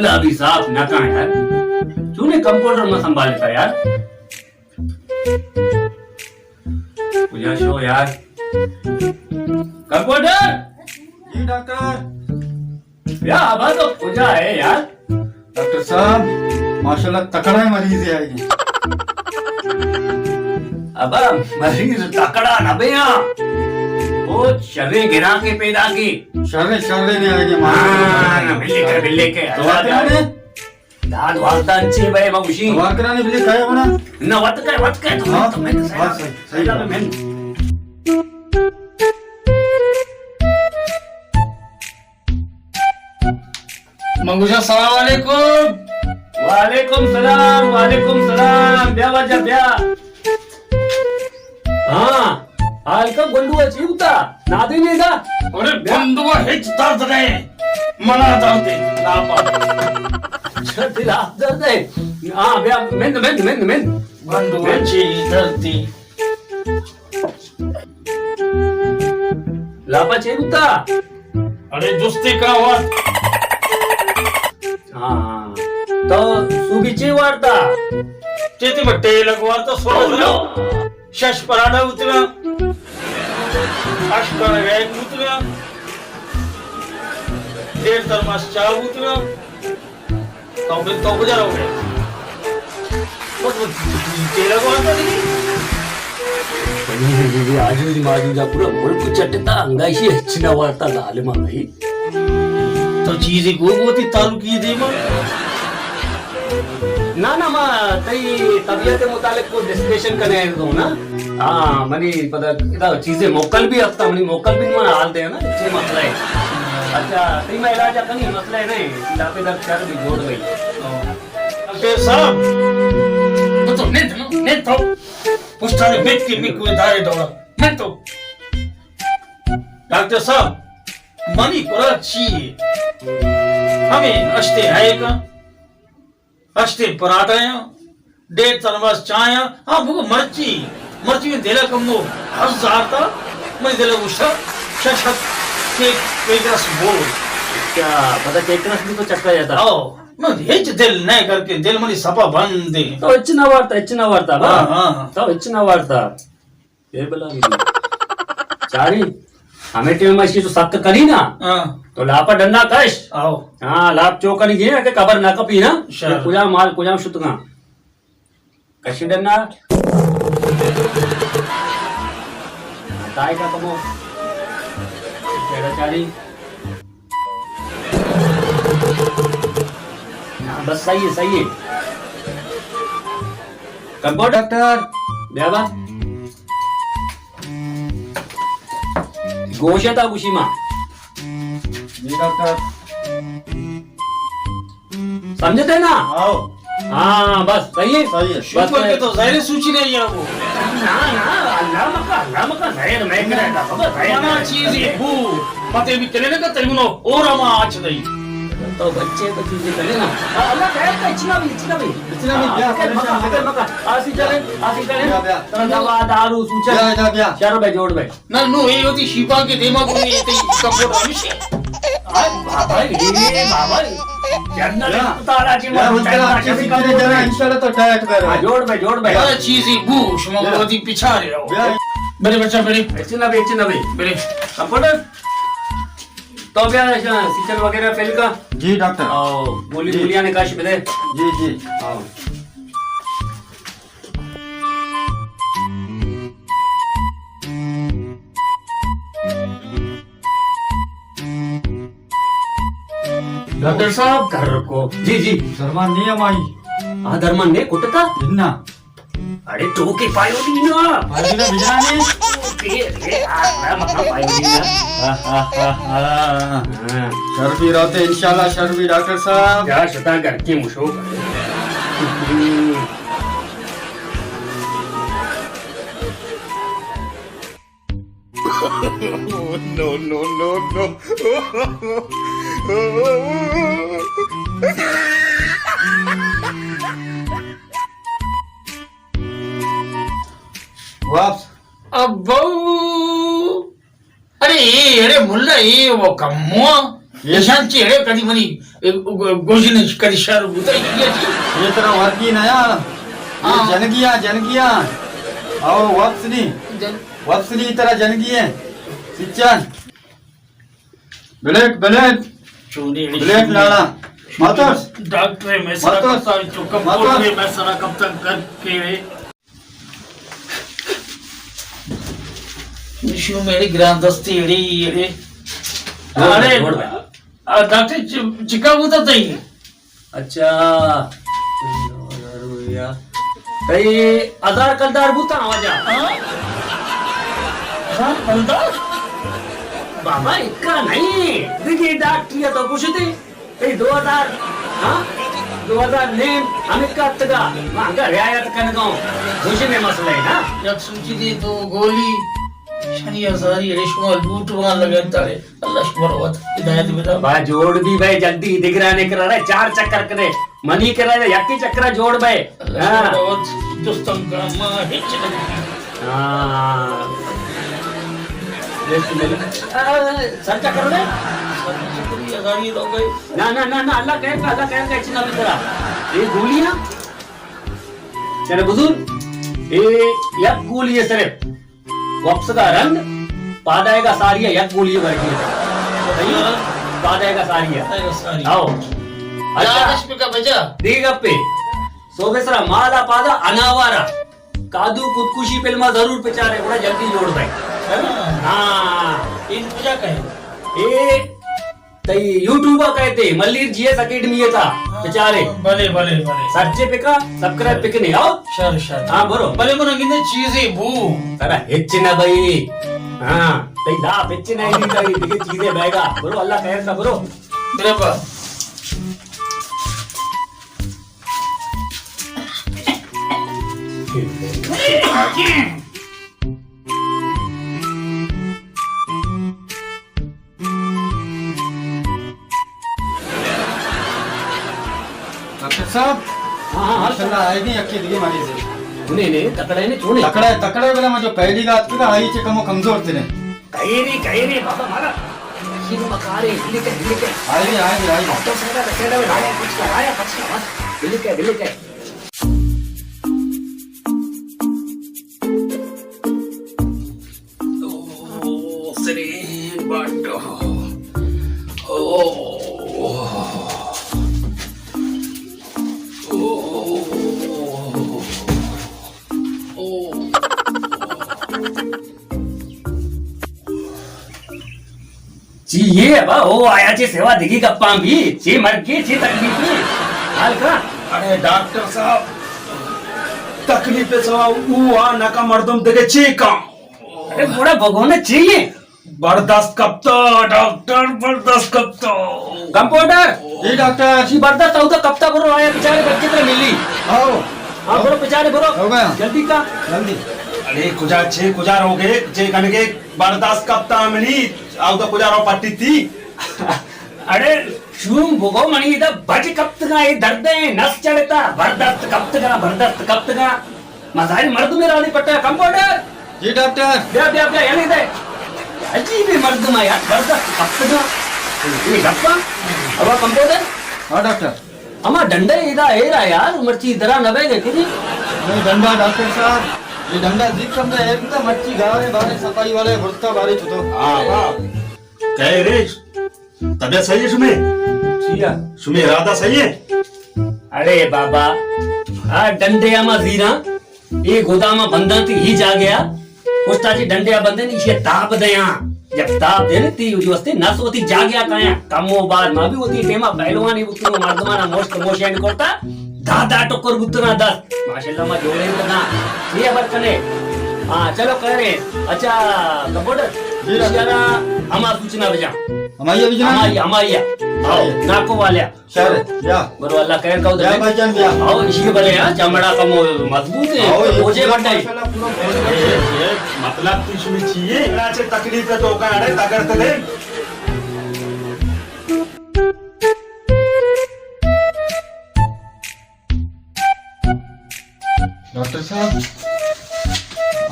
ابھی صاف نہ کھاں یار۔ چونے کمپاؤنڈر ما سنبھالتا یار۔ کجا شو یار؟ کمپاؤنڈر! جی ڈاکٹر۔ یا ابا تو کجا ہے یار؟ ڈاکٹر صاحب، ماشاءاللہ تکڑا مریض ہے آئی۔ ابا مریض تکڑا نہ بیاں۔ او شریں گراں کے پیدا کی۔ شریں، شریں نے آئی۔ ہاں، نہ بلے کے، بلے کے۔ تو آتے ہیں؟ داد وارتا انچے بھائی، میں خوشی۔ وارکرانی بلی کھایا ہونا؟ نہ، وت کھایا، وت کھایا، تو ہاں، تو میں تو ہاں، صحیح، صحیح۔ میں۔ منگوشا، السلام علیکم۔ وعلیکم سلام، وعلیکم سلام۔ بیا واجہ، بیا۔ ہاں، ہالکا گنڈو ءَ چی بوتا؟ نادے نیدا؟ ارے گنڈو ءَ ہچ درد نہیں، منا درد ہے، لاپا۔ اچھا، دل آپ درد ہے۔ ہاں، بیا، مند، مند، مند، مند۔ گنڈو ءَ چی درد دی؟ لاپا چی بوتا؟ اڑے جستے کا وارت۔ ہاں، تو سوبی چے وارتا؟ چیتی بٹے لگ وارتا سو۔ شش پرانا اتنا، اش کن گئے اتنا، ڈیڑھ ترماس چاہ اتنا۔ تو پھر تو کجا رہو گے؟ بس، بس، تیرا کو آتا نہیں؟ پنیر بی بی آجوج ماجوجا پورا ملک چٹتا، انگا ایشی ہچ نہ وارتا ظالما بھائی۔ تو چیزے گو گو تی تعلقی دیما۔ نہ، نہ، ما تئی طبیعت متعلق کو ڈسکشن کنے دو نا۔ ہاں، منی پدا ادا چیزے موکل بھی ہفتا، منی موکل بھی من حال دے نا، چے مسئلہ ہے۔ اچھا، تئی میں علاج کنی مسئلہ ہے نہیں، لاپے درد کر بھی جوڑ گئی۔ ڈاکٹر صاحب، تو، تو نیت نو، نیت تو۔ پشتانے بیت کے میں کوئی دارے دوڑا۔ نیت تو۔ ڈاکٹر صاحب، منی خوراک چی ہے؟ ہمیں اشتے ہے کا؟ اشتے پراٹھا ہیں، ڈیڑھ ترماس چاہ ہیں، ہاں، بگو مرچی، مرچی میں دلا کمو ہزار تا، میں دلا گوشتا، شش ہت کے، کیک رس بول۔ اچھا، پتہ کیک رس بھی تو چکا جاتا؟ آؤ۔ من ہچ دل نہ کر کے، دل منی سپا بند ہے۔ تو ہچ نہ وارتا، ہچ نہ وارتا، با۔ ہاں، ہاں۔ تو ہچ نہ وارتا۔ اے بلا بھی۔ چاری، ہمیں ٹیم میں اس کی تو سک کری نا۔ ہاں۔ تو لاپا ڈنڈا کش۔ آؤ۔ ہاں، لاپ چو کری گئے کہ قبر نہ کپی نا۔ شر۔ کہ کجا مال کجا شتگا۔ کشی ڈنڈا۔ تائی کا کمو۔ پیڑا چاری۔ ہاں، بس صحیح ہے، صحیح ہے۔ Compounder doctor. بیا با۔ گوشے تا گوشی ما۔ جی ڈاکٹر۔ سمجھتے نا؟ آؤ۔ ہاں، بس، صحیح ہے؟ صحیح ہے۔ بس، شکر کہ تو ظاہر سوچی نہیں ہے وہ۔ نا، نا، اللہ مکا، اللہ مکا، ظاہر میں کرے گا، بابا، ظاہر منا میں۔ چیز ہی بو، متے بھی کرے گا، تیمونو، اور ہم آچ نہیں۔ تو بچے تو چیزیں کرے نا۔ اللہ خیر کا، اچنا بھی، اچنا بھی۔ اچنا بھی، ہاں، بیا، اگر مکا، اگر مکا، آسی چلے، آسی چلے۔ بیا، بیا۔ ترا دوا دارو سوچا۔ بیا، بیا، بیا۔ شر بھائی، جوڑ بھائی۔ نہ، نو، اے ہوتی شیپا کے دیما کو، اے تی کمپوڈ ہمیشہ۔ آ، بابا، اے بابا، جنرل بیا۔ اسپتال آ جی، بیا، مر ہم جائے، ترا آ جی، اچھی سی کمپوڈ کرے جانا، ہے۔ انشاءاللہ تو ڈائٹ پہ رہو۔ ہاں، جوڑ بھائی، جوڑ بھائی۔ بیا۔ چیزی بو، شما بیا۔ بودی پچھا رہے ہو۔ بیا۔ بڑے بچہ، بڑے۔ اچھے نہ بھائی، اچھے نہ بھائی۔ بڑے۔ کمپوڈر؟ تو بیا، سیچن وغیرہ فیل کا؟ جی ڈاکٹر۔ آؤ، گولی، جی۔ گولیاں نے کاش بدے۔ جی، جی۔ آؤ۔ ڈاکٹر صاحب۔ کر کو۔ جی، جی۔ درمان نہیں ہمائی۔ ہاں، درمان نہیں کٹتا؟ نہ۔ اڑے تو کے پایو دینا۔ پایو دینا بجانے۔ اے، اے، آ، آ، مکان پایو دینا۔ آ، آ، آ، آ۔ ہاں۔ شر بھی رہتے انشاءاللہ، شر بھی ڈاکٹر صاحب۔ کیا شتا گھر کے مشو۔ No, no, no, no. واپس۔ ابو! ارے، اے، ارے ملا، اے وہ کمو۔ ایشان چیڑے کدی منی، اے، گو-، گوشن کدی شر بوتا، اے چی؟ اے ترا ورگی نیا۔ اے ہاں۔ جنگیاں، جنگیاں۔ او وپس نی۔ جن- وپس نی ترا جنگی ایں۔ سچن۔ Black, black. چونی بلیک لالا۔ ماتوس۔ ڈاکٹر میں سرا ماتوس۔ کپتا، چکا ماتوس۔ پوٹرے میں سرا کپتا کر کے۔ ایشو میری گران دستی ایڑی، ایڑی۔ جوڑ بے، اڑے، جوڑ بے۔ آ، ڈاکٹر چ-، چکا بوتا تئی؟ اچھا۔ تئی ہزار کلدار بوتا واجہ؟ ہاں؟ ہزار کلدار؟ بابا، اکا نہیں۔ دیکھیے، ڈاکٹر یہ تو کچھ تھے۔ تئی دو ہزار، ہاں؟ دو ہزار نیم ہمیں کتگا، ما انگا رعایت کنگا ہوں۔ خوشی میں مسئلہ ہے نا؟ یک سوچی دی تو گولی، شنی ہزاری اڑے شما لوٹ وان لگن تاڑے۔ اللہ شما رو وت ہدایت بدا۔ با جوڑ بی بھائی، جلدی دگرانے کرا رہے، چار چکر کرے، منی کرا رہے، یکی چکرا جوڑ بھائی۔ اللہ ہاں۔ شما رو وت جستم کا، ما ہچ نہ۔ ہاں۔ دیکھ تو میری۔ آ، سر چکر میں؟ سر چکر ہی ہزاری لوگ گئے۔ نہ، نہ، نہ، نہ، اللہ خیر کا، اللہ خیر کا، اچھی نہ بترا۔ یہ گولیاں؟ تیرے بزرگ، یہ یک گولی ہے صرف۔ وپس کا رند، پادائے کا ساری ہے، یک گولی ہے بھر کے۔ صحیح ہے؟ پادائے کا ساری ہے۔ پادائے کا ساری۔ آؤ۔ اچھا۔ یادش بکا بجا۔ دیگہ پہ۔ سو بسرا مالا پادا اناوارا۔ کادو خودکشی فلما ضرور پچارے، گڑا جلدی جوڑ بھائی۔ ہاں۔ ہاں۔ ان کجا کہے؟ اے تئی یوٹیوب ء کئیت، ملیر جی ایس اکیڈمی ء تھا، ہاں، بچارے۔ بلے، بلے، بلے۔ سرچ پکا، سبسکرائب پکنے، آؤ۔ شر، شر۔ ہاں، برو۔ بلے من گندے چیزے بو۔ ترا ہچ نہ بئی۔ ہاں، تئی لاپ ہچ نہ بئی، تئی دگہ چیزے بیگا۔ برو، اللہ خیر کا، برو۔ میرے پاس۔ ڈاکٹر صاحب۔ ہاں، ہاں، ہاں۔ ماشاءاللہ، آئے گی یکے دیگہ مریض ہے۔ چونے نے، تکڑے نے، چونے؟ تکڑے، تکڑے بلا مجھے پہلی رات پہ آئی چے کمو کمزور تھے نے۔ کہے رے، کہے رے، بابا مارا۔ شیر مکارے، ہلکے، ہلکے۔ آئے گی، آئے گی، آئے گی۔ ڈاکٹر صاحب، بیٹھے رہے، آیا، پچھلا، آیا، پچھلا، بس۔ ہلکے، ہلکے۔ اوہ، سرین بڈ۔ اوہ۔ اوہ۔ اوہ۔ چی یہ ہے با؟ او آیا چی سوا دگی گپاں بھی؟ چی مرگی، چی تکلیفی؟ حال کا؟ ارے ڈاکٹر صاحب، تکلیف سوا او آ نہ کا مردم دگے چی کا؟ ارے بوڑا بگونا چی ہے؟ برداشت کپتا ڈاکٹر، برداشت کپتا۔ کمپاؤنڈر! جی ڈاکٹر۔ جی برداشت ہوتا کپتا، برو آیا بیچارے بچے ترا ملی۔ آؤ۔ ہاں، برو بیچارے برو۔ ہو گیا۔ جلدی کا۔ جلدی۔ ارے کجا چے، کجا روگے، چے کنگے؟ برداشت کپتا منی، آؤ تو کجا رو پٹی تھی۔ اڑے شوم بگو منی ادا بج کپتگا، اے درد ہے، نس چڑھتا، بردست کپتگا، بردست کپتگا۔ مزاری مردمے رانی پٹا، کمپاؤنڈر۔ جی ڈاکٹر۔ بیا، بیا، بیا، یعنی دے۔ عجیب مردم ہے یار، بردست کپتگا۔ یہ گپا۔ ابا کمپاؤنڈر۔ ہاں ڈاکٹر۔ اما ڈنڈے ادا ایرا یار، مرچی درا نہ بیگے کدی۔ نہیں ڈنڈا ڈاکٹر صاحب، یہ ڈنڈا زیک کم دے ایک تا مرچی گاوے بارے صفائی والے برتا بارے چھتو۔ ہاں، ہاں۔ کہے رے، طبیعت صحیح ہے شمے؟ جی ہاں۔ شمے ارادہ صحیح ہے؟ اڑے بابا، آ ڈنڈے اما زیراں، اے گودام بنداں تی ہی جا گیا۔ پشتا چی ڈنڈے آ بندے نی، ایشی داب دیاں۔ جب داب دے نا تی وتی واسطے نس وتی جاگیا کایاں۔ کم و بار ما بھی وتی ٹیما پہلوانی بوتوں، مردمانا موشت موشین کرتا، دا دا ٹکر بوتنا دست۔ ماشاءاللہ ما جوڑے تنا۔ یہ خبر کنے۔ ہاں، چلو خیر ہے۔ اچھا، کمپاؤنڈر، جی۔ اشارا ہما سوچنا بجا۔ ہمائی بجا؟ ہمائی، ہمائی۔ آؤ، جی۔ ناکو والے۔ شر، بیا۔ برو اللہ خیر کو بیا دے۔ بھائی جان، بیا۔ آؤ، اسی کے بلے، ہاں، چمڑا کم مضبوط ہے۔ آؤ، یہ مجھے پورا بٹائی۔ ماشاءاللہ پورا مضبوط ہے۔ یہ مطلب تو اس میں چاہیے، اتنا اچھے تکلیف ہے تو کہاں ہے، تگڑ تو دے۔ ڈاکٹر صاحب،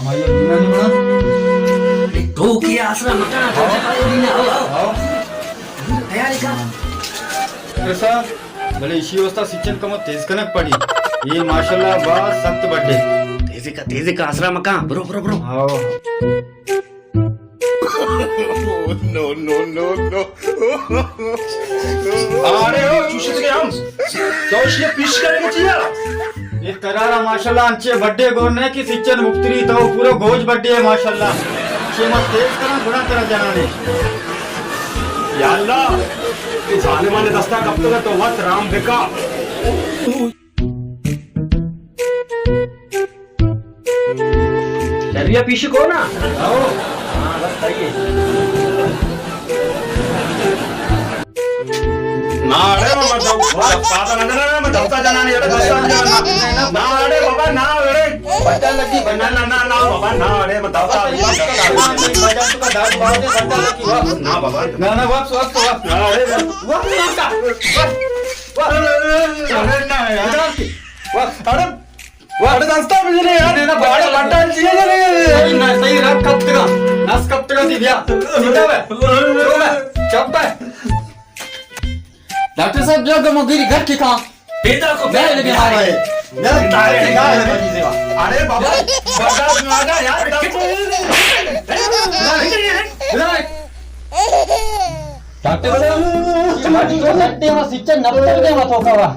ہماری ابھی نہ نکلا۔ تو کیا آسرا مٹا؟ آؤ۔ آؤ، آؤ۔ ڈاکٹر صاحب، بلے ایشی واسطہ سچن کمو تیز کنگ پڑی۔ یہ ماشاءاللہ باز سخت بڈے۔ تیزی کا، تیزی کا، آسرا مکان، برو، برو، برو۔ ہاں۔ نو، نو، نو، نو۔ آرے ہو، چوشت کے ہم۔ تو ایشی پیش کرنے چاہیے۔ اے ترارا ماشاءاللہ انچے بڈے گون نے کہ سچن مپتری تو پورا گوج بڈے ہے ماشاءاللہ۔ چے مت تیز کراں گڑا ترا جنانے۔ یا اللہ، اے ظالمانے دستا کپتگا تو وت رام بکا۔ دریا پیش کو نا؟ ہاں، بس صحیح ہے۔ نہ اڑے، ما دو-، پادا نہ جناں، ما دستا جناں، اڑے دستا جناں۔ نہ اڑے بابا، نہ اڑے۔ بٹا لگی، بٹا۔ نہ، نہ، نہ، نہ بابا، نہ اڑے، ما دستا۔ نہ بابا۔ نہ، نہ، واپس، واپس، واپس۔ نہ اڑے۔ واپس، واپس۔ واپس۔ اڑے نہ یار۔ واپس۔ اڑے۔ واہ، اڑے دستا بجنے یار، نہ، نہ، بڑا بٹا چیئے جنے۔ صحیح نہ، صحیح رات کپتگا، نس کپتگا دی بیا۔ سیدھا بے، رو بے، چپ بے۔ ڈاکٹر صاحب، جو گمو گیری گھر کی کھا۔ پیدا کو بے لگے ہمارے۔ یار، تارے نگاہ ہے مریضے وا۔ ارے بابا، برداشت نہ آگا یار، دس۔ ڈاکٹر صاحب، یہ ماٹی کو درد دے، وہ سچن نبتر دے، وہ تو کا وا۔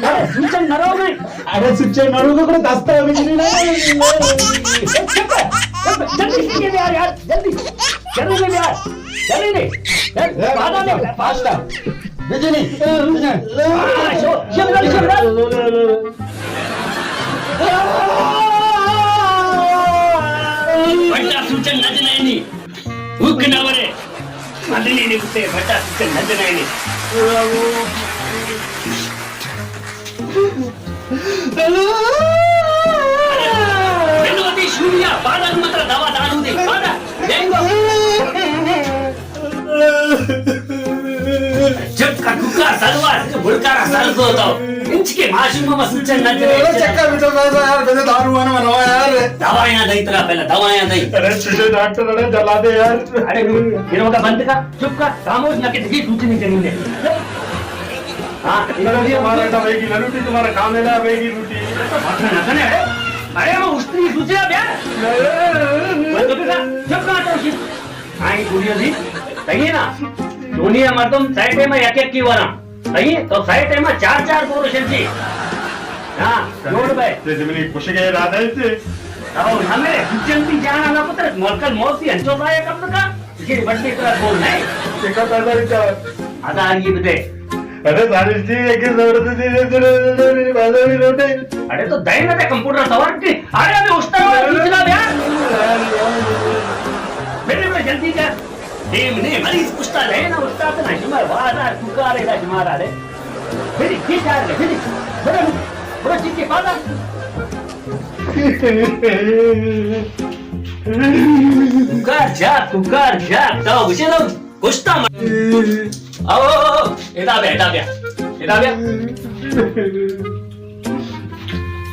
ارے سچن نہ رو میں۔ ارے سچن نہ رو، کو دستا بجلی نہ۔ چپ ہے، چپ ہے، جلدی سے یار، یار، جلدی۔ جلدی سے یار، جلدی سے۔ پاستا۔ بجلی۔ ہاں، شو، شو، شو۔ بٹا سوچن نہ جنائنی۔ حق نہ ورے۔ مدنی نے اسے بٹا سوچن نہ جنائنی۔ بلو دی شوریا، پادا نو مترا دوا دانو دے، پادا، دینگو۔ چپ کا ککا سلوار، بڑکارا سر دو تو۔ انچ کے معشوق ما سوچن نہ جنے۔ چکا بیٹا، میں یار، میں دارو آنا منوا یار۔ دوایاں دئی ترا پہلا، دوایاں دئی۔ ارے چھوٹے ڈاکٹر، ارے جلا دے یار۔ ارے، گرو کا بند کا، چپ کا، خاموش نہ کہ دگی سوچنی زمین ہے۔ ہاں، تمہارا کام ہے نا، بھائی کی روٹی۔ ارے، ارے، میں استری سوچنا بیا۔ چپ کر، چپ کر۔ آئی گوڑی دی، صحیح ہے نا؟ دنیا مردم سائیڈ میں یک یک کی ورا۔ صحیح ہے؟ تو سائیڈ میں چار چار گورو شنچی۔ ہاں، جوڑ بے۔ تے زمینی کشگے ارادہ ہے تے۔ او، ہمیں جنتی جانا نہ پتہ، ملکل موت دی انچو ضائع کر دکا۔ یہ بڑی طرح کون ہے؟ ٹکا پیدا نہیں کر۔ آدھا یہ بدے۔ ارے سارے چیز ایک ضرورت ہے، بازار بھی لوٹے۔ ارے تو دے نہ دے کمپیوٹر سوار کے۔ ارے ابھی استاد دوسرا بیار۔ میرے میں جلدی کر۔ دیم نے مریض پشتا رہے نا استاد نا، شمار بازار ککارے نا شمار آ رہے۔ میری کس آ رہے، میری۔ بڑا، بڑا چیز کے پالا۔ ککار جا، ککار جا، تو گچے تو کشتا مر۔ او، او، او، ادا بیا، ادا بیا، ادا بیا۔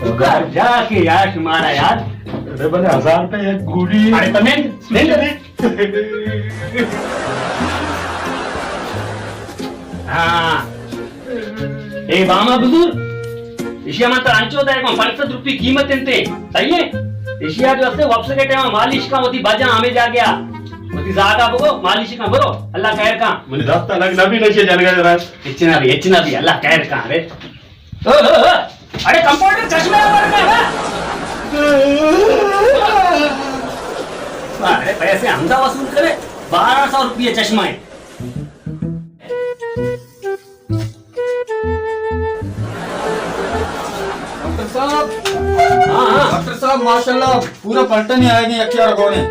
ککار جا کے یار شمارا یار۔ ارے بلے ہزار روپے یک گولی۔ ارے تو میں، میں، ہاں۔ اے باما بزور، ایشی ءَ من ترا انچو دئیگ ءَ آں، پنچ سد روپی قیمت انت، صحیح ہے؟ ایشی ءَ جو استے وپس کے ٹائم مالش کن، وتی بجاں ہمے جاگہ ءَ، وتی زاگ ءَ بگو، مالش کن، برو، اللہ خیر کن۔ منی دست ءَ لگ نہ بی نشے جنگ ءَ را۔ ہچ نہ بی، ہچ نہ بی، اللہ خیر کن، ارے۔ او، او، او، اڑے کمپاؤنڈر چشمہ پر کن نا۔ ارے پیسے ہمدا وصول کرے، بارہ سو روپیہ چشمہ ہے۔ ڈاکٹر صاحب۔ ہاں، ہاں۔ ڈاکٹر صاحب، ماشاءاللہ، پورا پلٹن ہی آئے گئے، یکے اور گونے۔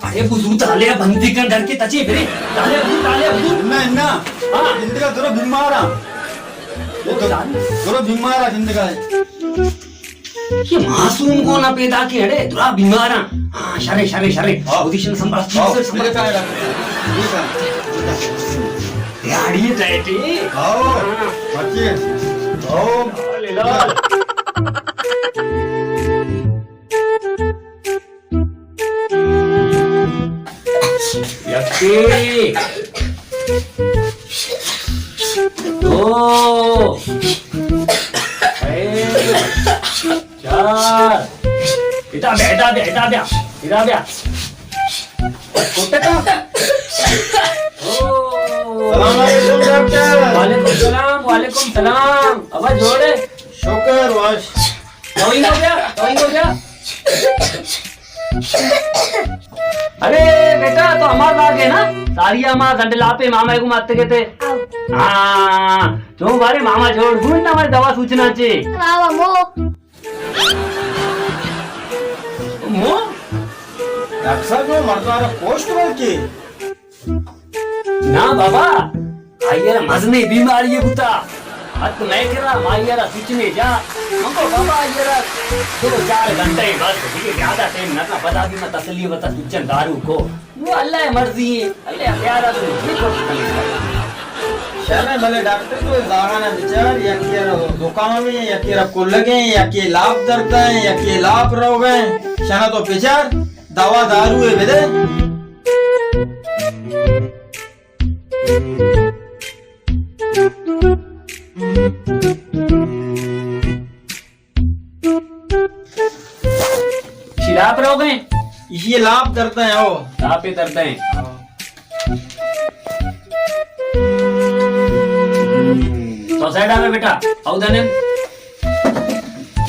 اڑے بزور تالے بندی کن ڈر کے تچے برے۔ تالے بزور، تالے بزور۔ نہ، نہ۔ ہاں۔ زندگا درو بیمار ہاں۔ یہ تو درو بیمار ہاں، زندگا ہے۔ یہ معصوم کو نہ پیدا کے اڑے، درا بیمار ہاں۔ ہاں، شرے، شرے، شرے۔ ہاں۔ پوزیشن سنبھال، ہاں، سنبھال۔ میرے کہا ہے ڈاکٹر؟ میرے کہا ہے؟ یاڑی ٹائٹی۔ آؤ، ہاں۔ بچے۔ آؤ۔ لال۔ یکی۔ دو۔ سئے۔ چار۔ ادا بیا، ادا بیا، ادا بیا، ادا بیا۔ کتے تو؟ او۔ سلام علیکم ڈاکٹر۔ وعلیکم السلام، وعلیکم السلام۔ ابا جوڑ ئے؟ شکر وش۔ تو اینگو بیا، تو اینگو بیا۔ ارے بیٹا، تو ہما زاگ ئے نا؟ ساری ہما زنڈ لاپے ماما گوں اتکگ ئے تے۔ ہاں، چون بارے ماما جوڑ بوت نا، مارے دوا سوچنا چے۔ واہ واہ، مو۔ مو؟ ڈاکٹر صاحب، مو مردارا کوشت بلکہ۔ نا بابا، آئی ءَ را مزنیں بیماری بوتا۔ ات مئے کرا، ما آئی ءَ را سوچنے جا۔ من گو بابا، آئی ءَ را دو چار گھنٹہ بس، دگہ زیادہ ٹائم نہ کن، پدا بھی ما تسلی وتا سوچن دارو کو۔ وہ اللہ ءِ مرضی ہے، اللہ ءِ خیال ہے تو یہ کچھ نہیں۔ شر ہے، بلے ڈاکٹر تو زاگانا بچار، یکی را زکام ہے، یکی را کلگ ہے، یکی لاپ درد ہے، یکی لاپ روگ ہے۔ شنا تو بچار، دوا دارو ہے بدے۔ ایشی لاپ روگ ہیں؟ ایشی لاپ درد ہیں، او۔ لاپے درد ہیں۔ تو سائیڈ آ بے بیٹا، او دنن۔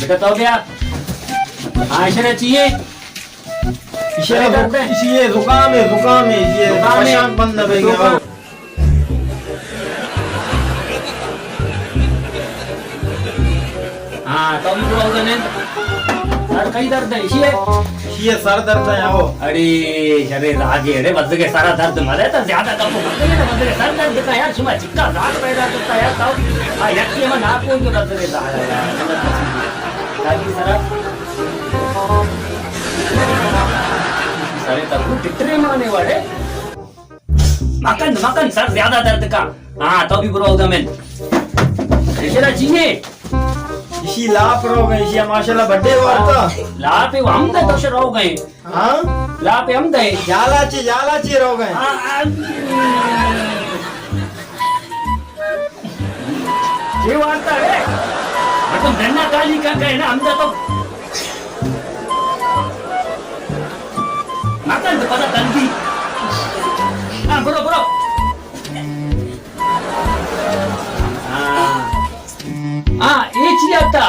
بیٹا تو بیا۔ ہاں، ایشی را چاہیے۔ ایشی را زکام ہے، زکام ہے، ایشی را زکام ہے۔ پشاک بند ہے۔ ہاں، تو بھی بڑا ہوگا نہیں۔ سر کئی درد ہے، ایشی ہے؟ ایشی ہے، سر درد ہے، آؤ۔ اڑے، شرے راگے، اڑے، بزگے سر درد مرے تو زیادہ کم مت کرے، بزگے سر درد کا یار، شما چکا راگ پیدا کرتا یار، تو، آ، یکی ہم نہ کوئی جو بزگے راگ ہے یار۔ تاکہ سر سارے تب ٹٹرے مانے واڑے۔ مکن، مکن، سر زیادہ درد کا۔ ہاں، تو بھی برو ادم۔ ایشرا چیئے؟ ایشی لاپ روگ ہیں، ایشی ماشاءاللہ بڈے وارتا۔ لاپ ہم دے تو شر روگ ہیں۔ ہاں؟ لاپ ہم دے۔ جالا چی، جالا چی روگ ہیں۔ آ، آ۔ چے وارتا ہے؟ مطلب ڈنا کالی کا کہے نا، ہمدا تو مکن تو پتا تندی۔ ہاں، برو، برو۔ ہاں۔ ہاں، اے چی آتا؟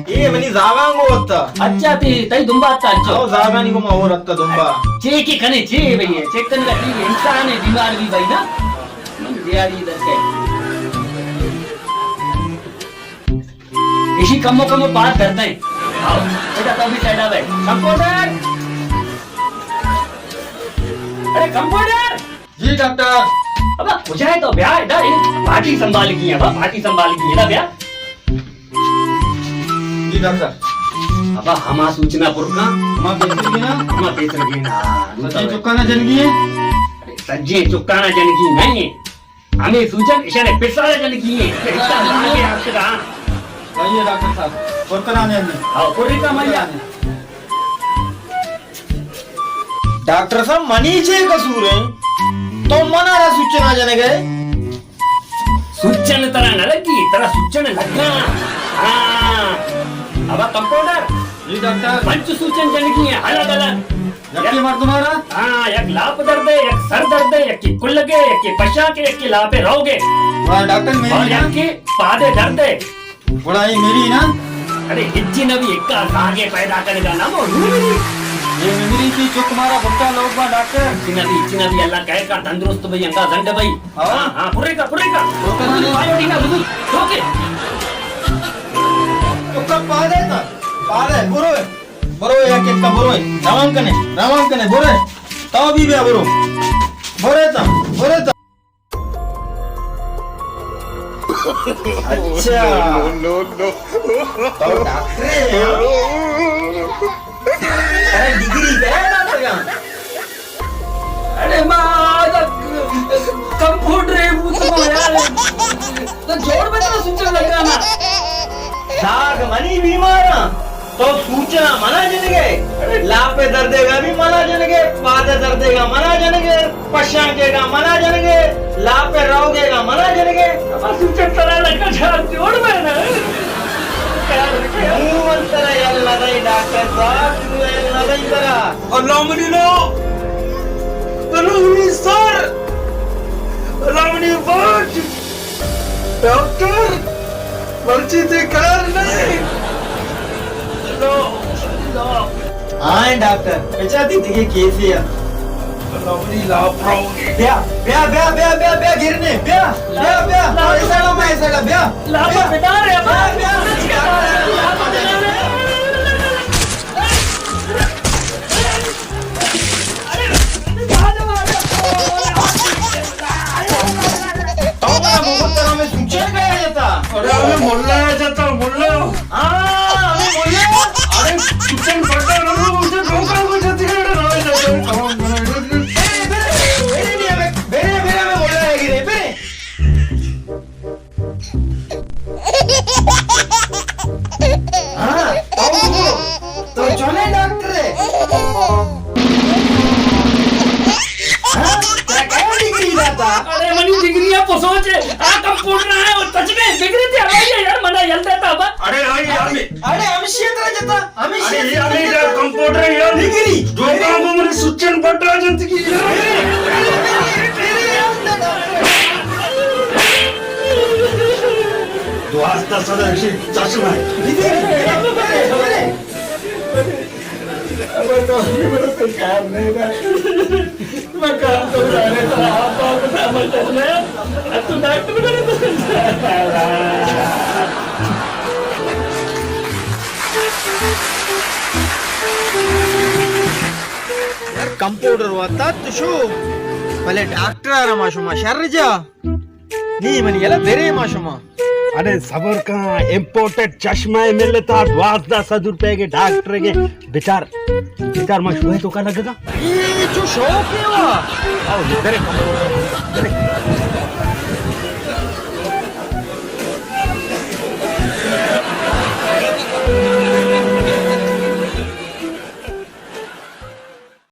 اے منی زاگاں گو آتا۔ اچھا، تی، تئی دمبا آتا، اچھا۔ او، زاگانی گو ما اور آتا دمبا۔ چے کے کنے، چے بھئی، چیک کنے کا ٹھیک ہے، انسان ہے، بیمار بھی بھائی نا۔ من دیاری درد ہے۔ ایشی کمو کمو پاد درد ہیں۔ آؤ، بیٹا تو بھی سائیڈ آ بھائی۔ کمپاؤنڈر! ارے کمپاؤنڈر! جی ڈاکٹر۔ ابا، کجا ہے تو؟ بیا، ادا، اے پارٹی سنبھال گئی ہے، ابا، پارٹی سنبھال گئی ہے، ادا بیا۔ جی ڈاکٹر۔ ابا، ہما سوچنا پر کن۔ ہما پیسر گینا؟ ہما پیسر گینا۔ سجے چکانا جنگی ہے؟ ارے، سجے چکانا جنگی نہیں ہے۔ ہمیں سوچن اشانے پسارا جنگی ہے۔ پسارا جنگی ہے۔ آئیے ڈاکٹر صاحب، پر کرانے ہمیں۔ ہاں، پر کا میا۔ ڈاکٹر صاحب، منی چے قصور ہے؟ تو منا را سوچنا جنگ ہے؟ سوچن ترا نہ لگی، ترا سوچن لگا۔ ہاں۔ ابا کمپاؤنڈر۔ جی ڈاکٹر۔ پنچ سوچن جنگی ہیں، الگ الگ۔ یکی مردم آ رہا؟ ہاں، یک لاپ درد ہے، یک سر درد ہے، یکی کلگے، یکی پشاکے، یکی لاپے روگے۔ واہ، ڈاکٹر میری اور نا؟ یکی پادے درد ہے۔ گڑا اے میری نا؟ ارے ہچی نہ بھی، اکا زاگے پیدا کرے گا نا، مو نو میری۔ اے میری کی چک مارا بھٹا لوگ با ڈاکٹر۔ ہچی نہ بھی، ہچی نہ بھی، اللہ کہے کا تندرست بھئی، انگا زنڈ بھئی۔ ہاں۔ ہاں، ہاں، پورے کا، پورے کا۔ پورے کا۔ پایو ڈینا بزو، اوکے۔ تو کب پادے تا؟ پادے، برو، برو، یا کت کا برو، روان کنے، روان کنے، برو۔ تو بھی بیا برو۔ برو تا، برو تا۔ اچھا۔ نو، نو، نو۔ تو ڈاکٹر ہے؟ ارے ڈگری کرے نا تگا؟ ارے ما آج کمپیوٹر ہے، وہ تو یار، تو جوڑ میں تو سوچن لگا نا۔ داغ منی بیماراں۔ تو سوچنا منا جنگے، لاپے دردے گا بھی منا جنگے، پادے دردے گا منا جنگے، پشانکے گا منا جنگے، لاپے روگے گا منا جنگے۔ ابا سوچ ترا لگا جھاگ جوڑ میں نا۔ نوں من ترا یل نہ دئی ڈاکٹر صاحب، نوں یل نہ دئی ترا۔ اللہ منی لو، اللہ منی سر، اللہ منی باٹ۔ ڈاکٹر، مرچی تئی کار نہ اِنت۔ ہاں ڈاکٹر، بچار تئی دگہ کیسے اِنت۔ بیا، بیا، بیا، بیا، بیا، گرنے، بیا، بیا، بیا، بیا، ایسا نہ، میں ایسا نہ، بیا۔ لاپا بیا۔ بدار ہے، بیا، بیا، بیا۔ تو بڑا محبت کرا میں سوچے گیا جتا۔ ارے ہمیں ملا ہے جتا، ملا۔ ہاں، ہمیں ملا۔ ارے کچن بڑا نہ، مجھے ڈھوکا کو جتی ہے، ڈرائے جتا۔ میرے، میرے، میرے، میرے، ہمیں ملا ہے گرے، میرے۔ ہاں، تو، تو چونیں ڈاکٹر ئے؟ ہاں؟ ترا کئے ڈگری داتا؟ ارے منی ڈگری ہے پسوچ، آ کمپاؤنڈر ہے، اور سچ میں ڈگری تھی ہماری ہے یار، منا یل دیتا ابا۔ ارے ہاں یار۔ ارے ہمشی ترا جتا، ہمشی ارے یہ ہمیں کمپاؤنڈر ہے یار۔ ڈگری۔ جو کام کو منی سچن بٹرا جنت کی یار۔ دوازدہ سد رکشی چشمہ ہے۔ کمپاؤنڈر وتا تو شو، بلے ڈاکٹر آرا ما شما شر جا۔ نی منی یلا برے ما شما۔ ارے صبر کن، امپورٹڈ چشمہ ملتا، دوازدہ سد روپے کے ڈاکٹر کے۔ بچار، بچار ما شوئے تو کا لگا۔ اے چو شوق ہے وا۔ آؤ، برے، برے۔